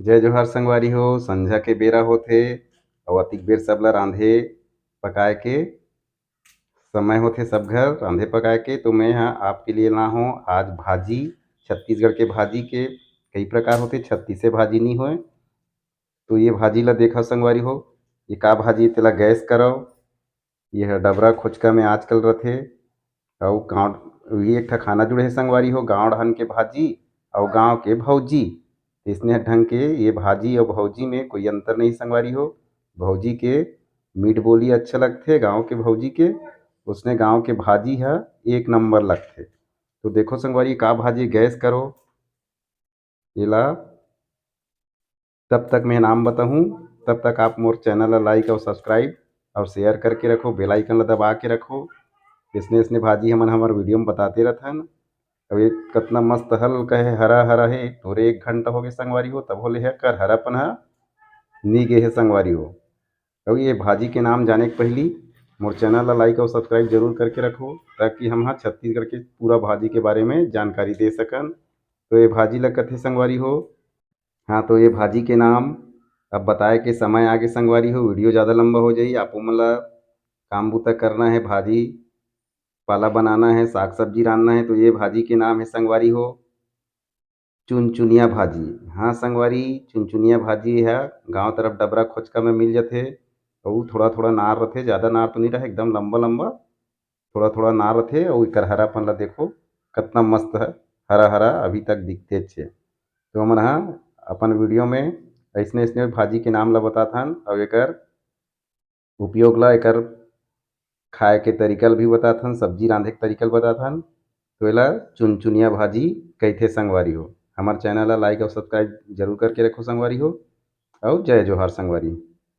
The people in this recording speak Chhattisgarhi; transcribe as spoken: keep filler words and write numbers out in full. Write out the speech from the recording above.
जय जोहार संगवारी हो, संझा के बेरा होथे अउ अतिक बेर सब ला रांधे पकाए के समय होथे, सब घर रांधे पकाए के। तो मैं ह आपके लिए ला हूँ आज भाजी, छत्तीसगढ़ के भाजी के कई प्रकार होथे, छत्तीसे भाजी नी होय। तो ये भाजी ला देखा संगवारी हो, ये का भाजी, तेला गैस करव। ये ह डबरा खोचका में आजकल रथे। अउ गाँव, ये एक ठा खाना जुड़े हे संगवारी हो, गाँव डहन के भाजी अउ गाँव के भौजी। इसने ढंग के ये भाजी अउ भौजी में कोई अंतर नहीं संगवारी हो। भौजी के मीठ बोली अच्छा लगथे गाँव के भौजी के, उसने गाँव के भाजी ह एक नंबर लगथे। तो देखो संगवारी, का भाजी, गैस करो एला। तब तक मैं नाम बताहूँ, तब तक आप मोर चैनल ला लाइक अउ सब्सक्राइब अउ शेयर करके रखो, बेल आइकन ला दबा के रखो। इसने इसने भाजी हमन हमर वीडियो में बताते रथन। अब ये कतना मस्त हल्का हे, हरा हरा हे, पूरे एक घंटा हो गए संगवारी हो, तब होले हे कर हरापन हा नी गे हे संगवारी हो। अब ये भाजी के नाम जाने के पहली मोर चैनल ला लाइक अउ सब्सक्राइब जरूर करके रखो, ताकि हम हा छत्तीसगढ़ के पूरा भाजी के बारे में जानकारी दे सकन। तो ये भाजी ला कथे संगवारी हो। हाँ, तो ये भाजी के नाम अब बताए के समय आगे संगवारी हो, वीडियो ज़्यादा लंबा हो जाही, आप मन ला काम बूता करना है, भाजी पाला बनाना है, साग सब्जी रांधना है। तो ये भाजी के नाम है संगवारी हो चुनचुनिया भाजी। हाँ संगवारी, चुनचुनिया भाजी है गांव तरफ डबरा खोचका में मिल जाथे। अउ थोड़ा थोड़ा नार रथे, ज़्यादा नार तो नहीं रहे, एकदम लंबा लंबा, थोड़ा थोड़ा नार रथे। अउ एकर हरापन ला देखो, कतना मस्त है, हरा हरा अभी तक दिखते अच्छे। तो हमन हा अपन वीडियो में ऐसने ऐसने भाजी के नाम ला बताथन अउ एकर उपयोग ला, एकर खाए के तरीका ल भी बताथन, सब्जी रांधे के तरीका ल बताथन। तो एला चुनचुनिया भाजी कहिथे संगवारी हो। हमार चैनल ला लाइक अउ सब्सक्राइब जरूर करके रखो संगवारी हो। अउ जय जोहार संगवारी।